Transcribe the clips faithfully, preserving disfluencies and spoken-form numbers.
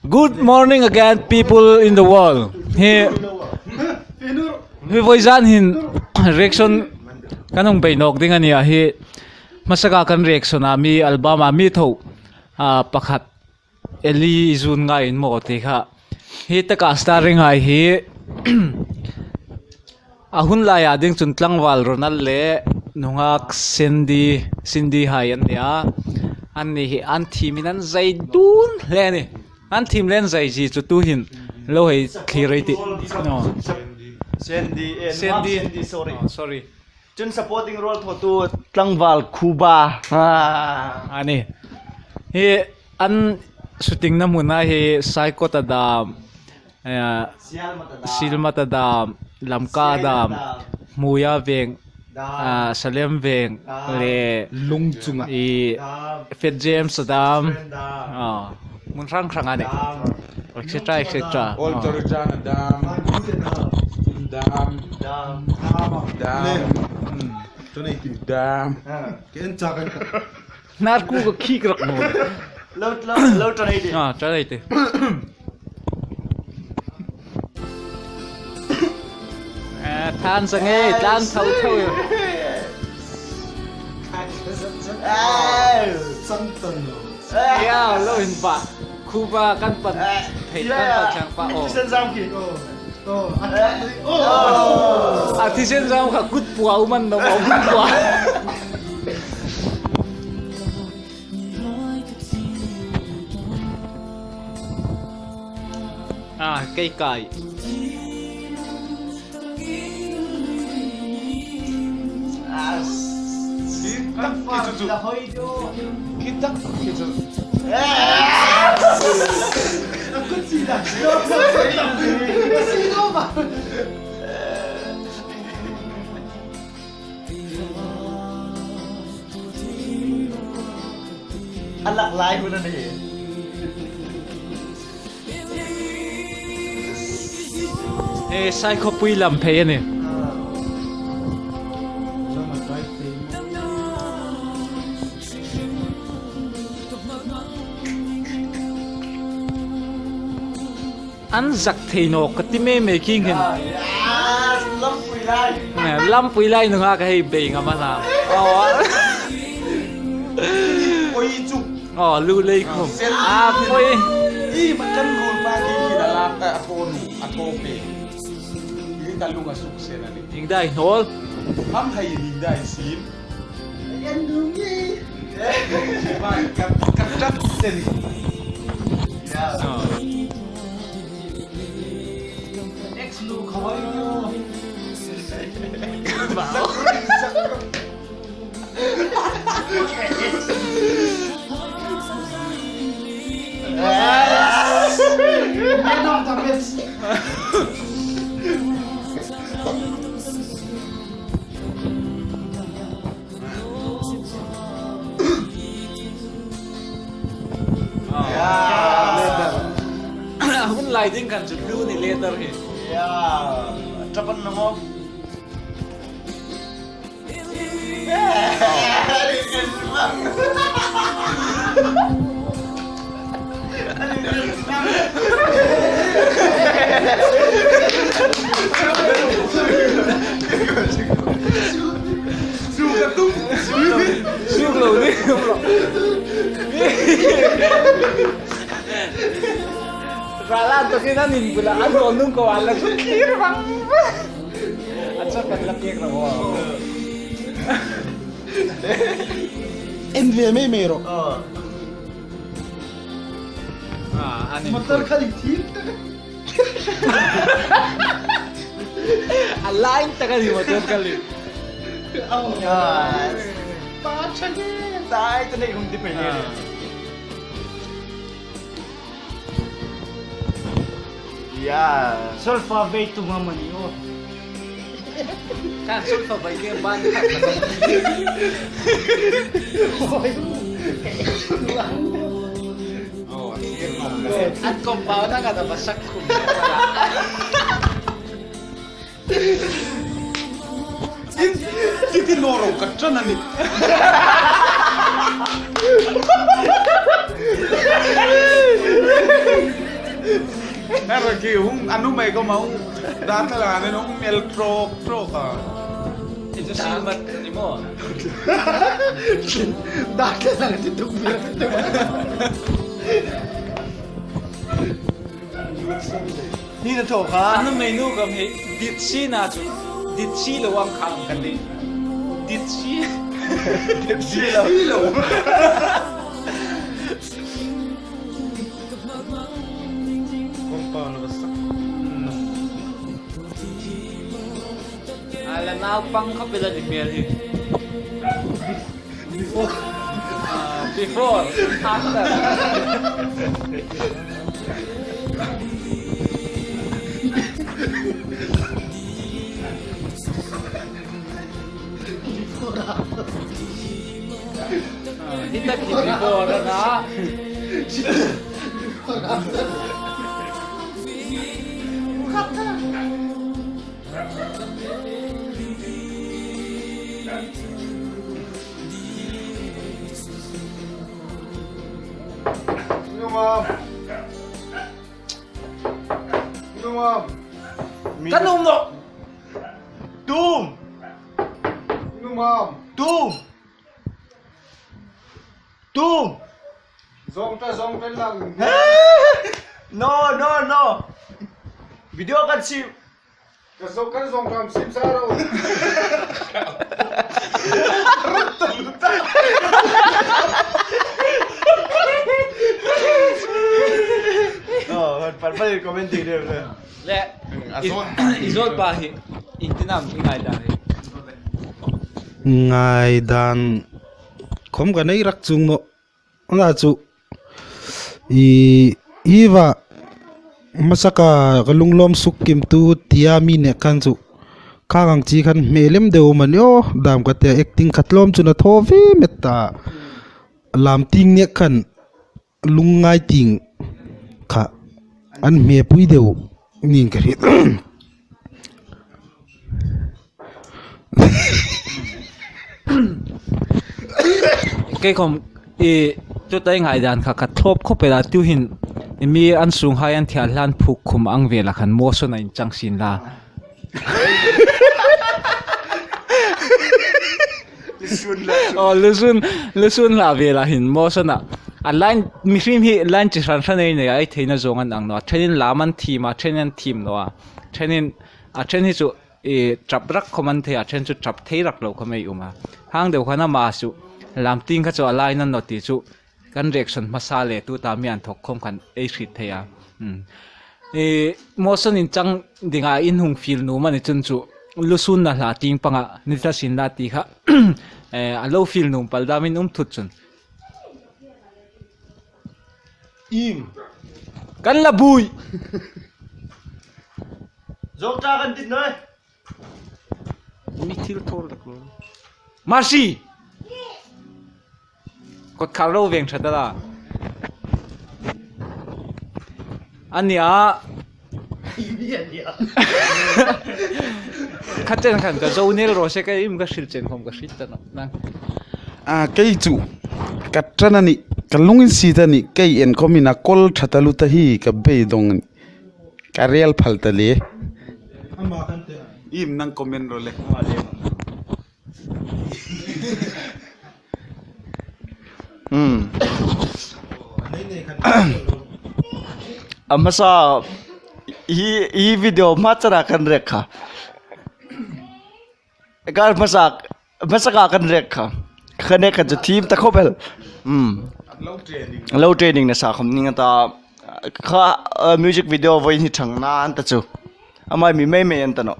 Good morning again, people in the world. Hi, hi voizan hin reaction kan hung bei nawk ding a nih a, hi hmasaka kan reaction a mi album a mi tho, a, pakhat Eli Zun Ngai in maw ti kha. Hi taka starring hai hi a hun laia ding chun tlangval Ronald le nunghak Cindy, Cindy hai an nia. Anni hi an thiemin an zai dun hle a nih. An thiem le an zai zie chu tuhin lo hei thlir ei tih. No. Sandy, eh, Sandy. Not Sandy, sorry. Oh, sorry. Chun supporting role tho tu tlangval Khuba. Ah. A nih. Hi an shooting na hmuna hi Saikot a dam, eh, Sielmat a dam. Sielmat a dam, Lamka a dam, Sielmat a dam. Hmuia Veng, dam. Ah, Salem Veng, dam. Le Lungchunga. I dam. Fat James a dam. Dam. Ah, hmun hrang hrang a nih. Dam. Et cetera, et cetera. Old Torjan a dam. Dam. Dam. Dam. Hmm. Dam. Ah. Ken cha kan. Nar ku ka khik rak mo. Lo, lo, lo tan ei tih. Ah, tan ei tih. Eh, than sang ei, tlan thau thau. Ai. Sang tan lo. Ya, lo hin ba. Khuba kan pan. Ai. Thei ya, kan ya. Pan chang pa, oh. Sen zam ki. Oh. Oh, a thisen zam kha kut pua um an nawm, kut pua. Ah, kei kai. Ah, si, kan far la hoi do. Kita, kita. A lak lai hun a nih. Eh, Saikhawpui lam phei a nih. An zak thei nawk ka ti mei mei kieng hin. Ah, yes, lampui lai. Eh, lampui lai nunga ka hei bei ngam a na. Oh. Oi chu. Oh, lu lei khum. Sen. Ah, poi. I ma kan rul pa ki ki la la ta a thonu, a tho pe. I ka lunga suk sen a nih. Ding dai hol. Ham hai ding dai sin. Kan dung ni. Ba ka, ka tat sen. Ya. Oh. Ex lu khawai yo. Wow. Man of the match. Hun lai ding kan chu lu ni letter hi. Ya, tapan na mo. Suk lo ni. Rala to kina nin bula an to nung ko ala suk kir bang. An sa kan la kir na ho. En ve mei mei ro. Ah, ani. Motor khali thil. A line taka ni motor khali. Oh. Ah. Pa chagi. Tai to nei hum di pe ni. Ah. Ya. Solfa vei tu mama ni o. Kan solfa vei ke ban. Oi. Oh, an compound na ka ta basak khum. Ti, ti, ti noro ka tan a nih. Hera ki hung, a nuhmei kuoma hung, dâr tla lang an hung mel trok trok a. Ei chu sin mat ni maw. Dâr tla lang ti tuk mel ti tuk. Ni na thaw kha. A nuhmei nu khawm hi, dit si na chu, dit si lo ang kha ka ti. Dit si. Dit si lo. Ala naupang khawp el a ni hmel hi. Before. Ah, before. After. Before, after. Ah, hi tak hi before a na. Before, after. Numa. Numa. Ka num naw. Tum. Numa. Tum. Tum. Zong ta, zong ta lang. No, no, no. Video kan sim. Ka zong, ka zong kam sim sa ro. Oh, pat pat comment ti de. Le. A zon. I zon pa hi. Intinam i ngai dan hi. Ngai dan. Khom ka nei rak chung naw. Ana chu, i, i va, hmasa ka, ka lunglawm suk kim tu tia mi nek khan chu, kha ngang chi khan hmelem deu mani aw, dam ka tia acting kha tlawm chu na thaw ve met ta, lam ting nek khan, lungngai ting kha, an hmepui deu, ning ka hriet. Kei khom, i, tuta i ngai dan kha, ka thlawp khawp el a, tu hin, i mi an sunghai an thial hlan phuk khum ang vela khan, motion a inchang sin la. Lusun la. Oh, Lusun, Lusun la vela hin, motion a. A line, mihring hi line chi hran hran ei nei a, ei theina zawng an ang naw a. Ṭhenin lam an thim a, ṭhenin an thim naw a. Ṭhenin, a ṭhen hi chu, i, ṭap rak khom an thei a, ṭhen chu ṭap thei rak lo khom ei um a. Hang deu khan ama chu, lam ting kha chu a lai nan naw ti chu, kan reaction hmasa le tuta mi an thawk khom khan ei hriet thei a. Hmm. I, motion inchang dinga in hung fiel nuom a ni chun chu, Lusun na hla ting panga, ni ta sin la ti kha, eh, a lo fiel nuom pal dam in um thut chun. Im. Kan la bui. Zok ta kan dit noi. Mi thil thor dak lo. Mercy. Kot khar lo veng ṭha ta la. A nia. Kha chen khan ka zo nel ro se ka im ka hril chen khom ka hriet ta naw. Nang. A, kei chu. Ka ṭan a nih. Ka lung insiet a nih. Kei en khomin a kol ṭha ta lu ta hi ka beidong a nih. Ka rel phal ta le. Im nang comment ro le. Hmm. A hmasa hi, hi video hma chara kan rek kha. Ka hmasa, hmasa ka kan rek kha. Ka nek kha chu thim ta khop el. Hmm. Lo training. Lo training na sa khom ning ta. Kha, uh, music video voi ni thang na an ta chu. Amai mi mei mei an ta naw.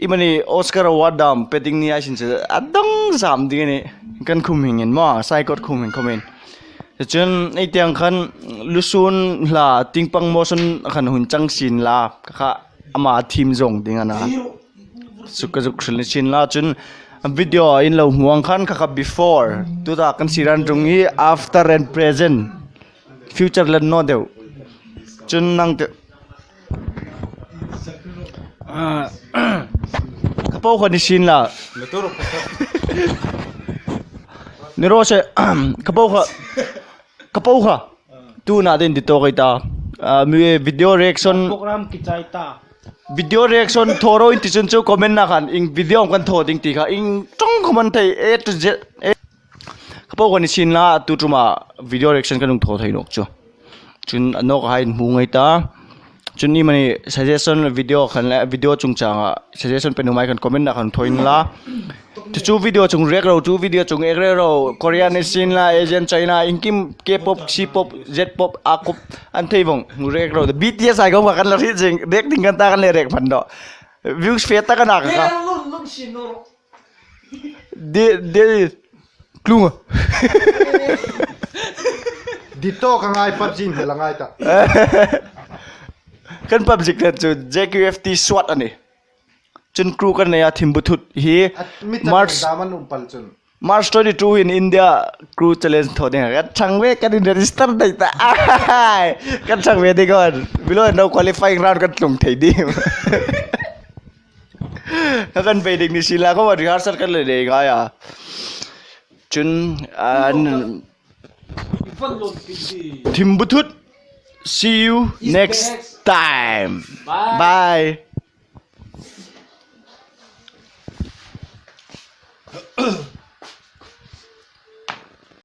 I mani Oscar Award dam pe ding ni a sin chu a dang zam ding a nih. Kan khum hing in maw, sai kot khum hing khom in. Chun ei tiang khan Lusun hla ting pang motion khan hun chang sin la kha ama thim zong ding a na. Suk ka zuk hril ni sin la chun video in lo hmuang khan kha kha before. Tuta kan si ran tung hi after and present. Future le naw deu. Chun nang te. Ah, ka po kha ni sin la. Ni ro se, ka po kha. Ka po kha. Tu na den di to kai ta. Ah, mi video reaction, program ki chai ta. Video reaction thaw ro in ti chun chu comment-a khan ieng video am kan thaw ding ti kha ieng ṭawng khawm an thei, A to Z. Eh, kha po kan ni sin la, tu ṭuma video reaction kan hung thaw thei nawk chu. Chun a nawk hai hmu ngai ta. Chun iemani suggestion video khan le, video chungchanga suggestion pe nuom hai khan comment-a khan thaw inla. Chu chu video chung react ro, chu video chung ek reng ro, Korean ni sin la, Asian, China, iengkim K-pop, C-pop, Z-pop, A-pop, an thei vong, react ro. B T S hai khawm kan la hriet zing, react ding kan ta kan le react hman naw. Views fe ta kan a ka. Lun, lun sin naw. De, de, tlung a. Ditto ka ngai, PUBG hmel a ngai ta. Kan PUBG kha chu J Q F T SWAT a nih. Chun crew kan nei a, Thimbuthut hi. A, mi ta March, dam an um pal chun. March twenty-two in India crew challenge thaw ding. Kan chang ve, kan in register dai ta. Ai, kan chang ve ding kan. Below no qualifying round kan tlung thei ding. Kan ve ding ni sien la, khawm rehearsal kan le nei ngai a. Chun, an, Thimbuthut. See you next time. Bye. Bye.